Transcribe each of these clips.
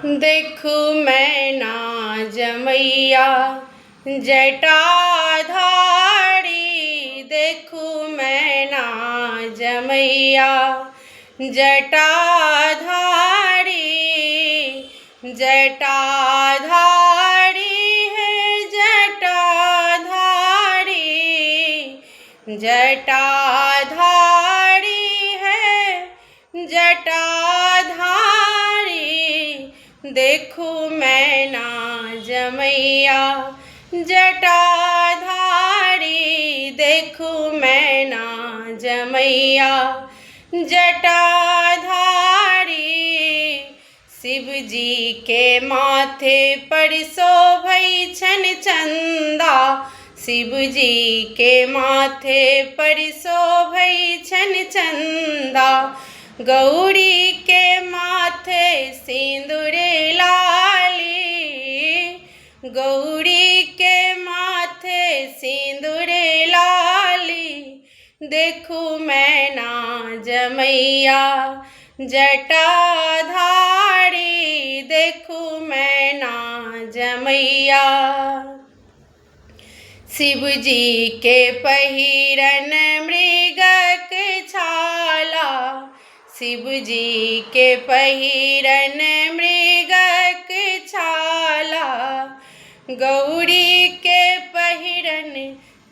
देखू मैना जमैया जटाधारी, देखू मैना जमैया जटाधारी, जटाधारी है जटाधारी, जटाधारी है जटाधारी, देखू मैना जमैया जटाधारी, देखू मैना जमैया जटाधारी। शिवजी के माथे पर शोभै छनि चंदा, शिवजी के माथे पर शोभै छनि चंदा, गौरी के माथे सिंदूर लाली, गौरी के माथे सिंदूर लाली, देखू मैना जमैया जटाधारी, देखू मैना जमैया। शिवजी के पहिरन मृगक छाला, शिवजी के पहिरन मृगक छाला, गौरी के पहिरन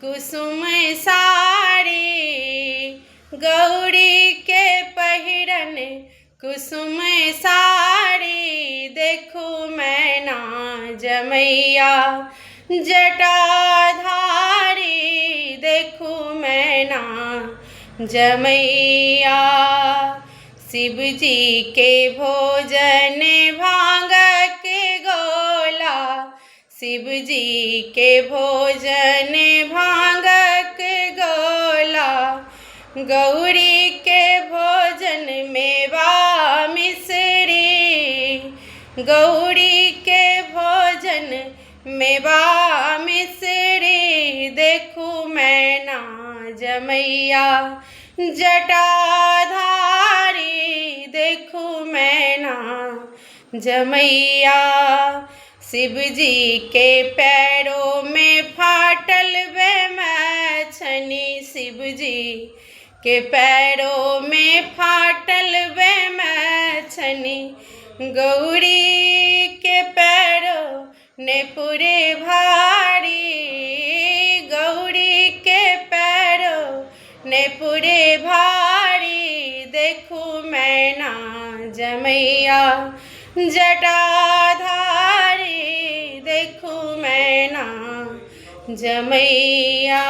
कुसुम साड़ी, गौरी के पहिरन कुसुम साड़ी, देखू मैना जमैया जटाधारी, देखू मैना जमैया। शिवजी के भोजन भांगक गोला, शिवजी के भोजन भांगक गोला, गौरी के भोजन मेवा मिश्री, गौरी के भोजन मेवा मिश्री, देखू मैना जमैया जटाधारी, देखू मैना जमैया। शिवजी के पैरों में फाटल बेमछनी, शिवजी के पैरों में फाटल बेमछनी, गौरी के पैरों ने पूरे भारी, गौरी के पैरों ने पूरे भारी, देखू मैना जमैया जटाधारी, देखू मैना जमैया।